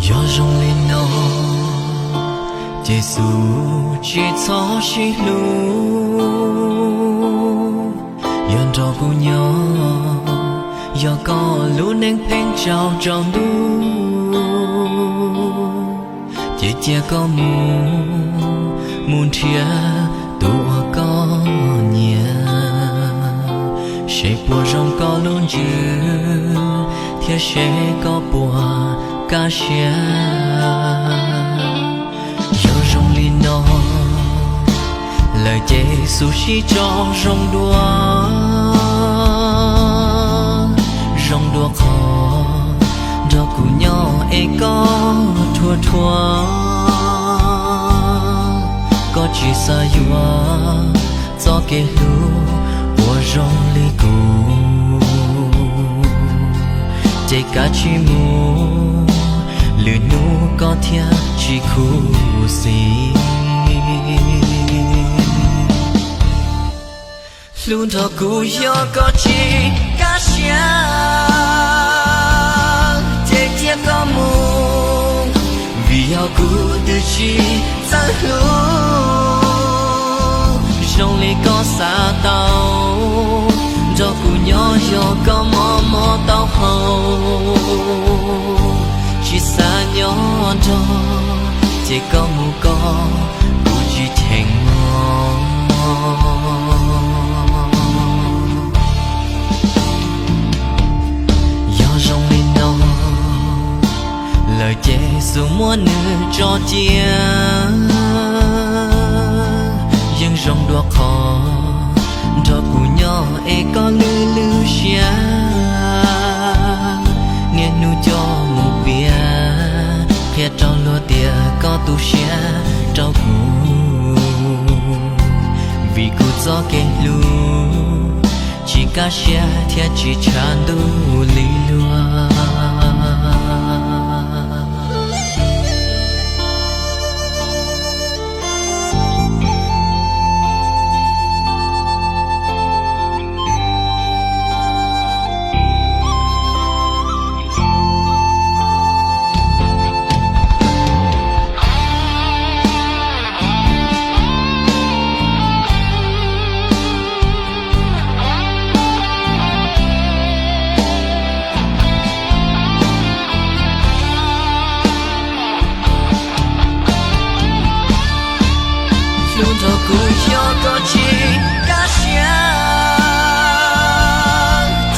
Yog zoo li no, ces xub tsis txhob sib hlub, yog nrog kuv nyob, yog koj lub neej pheej tsaus tsaus ntuj, ces cia koj mus, mus nrhiav tus uas koj nyiam, seb puas zoo koj lub ntsws, thiab seb koj puas kaj siab. Yog zoo li no lawm ces xub sib tso zoo dua, zoo dua qhov nrog kuv nyob es koj thuam thuam, koj tsis xav yuav txoj kev hlub uas zoo li kuv, ces kav tsij mus, lwm hnub koj thiaj tsis khuv xim. Hlub nrog kuv yog koj tsis kaj siab, ces cia koj mus, vim yog kuv twb tsis txawj hlub zoo li koj xav tau. Nrog kuv nyob yog koj mob mob taub hau, tsis xav nyob nrog, ces koj mus koj, kuv tsis cheem mog. Yog zoo li no lawm ces xub muab nws tso cia, yeej zoo dua qhov nrog kuv nyob es koj lwj lwj siab, niaj hnub coj mus piav, qhia rau luag tias koj tu siab rau kuv, vim kuv txoj kev hlub tsis kaj siab thiab tsis tshav ntuj li luag. Hlub nrog kuv yog koj tsis kaj siab,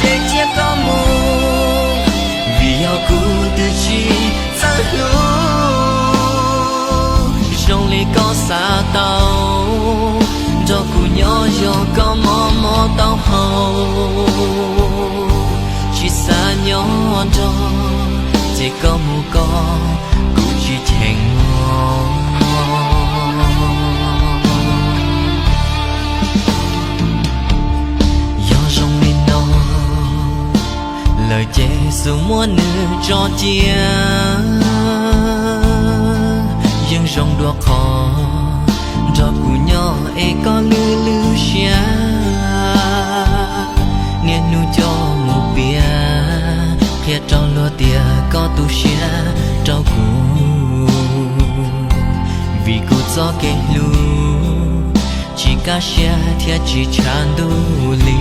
ces cia koj mus, vim yog kuv twb tsis txawj hlub zoo li koj xav tau. Nrog kuv nyob yog koj mob mob taub hau, tsis xav nyob nrog, ces koj mus koj, kuv tsis cheem mog. Yog zoo li no lawm ces xub muab nws tso cia, yeej zoo dua qhov nrog kuv nyob es koj lwj lwj siab, niaj hnub coj mus piav, qhia rau luag tias koj tu siab rau kuv, vim kuv txoj kev hlub tsis kaj siab thiab tsis tshav ntuj li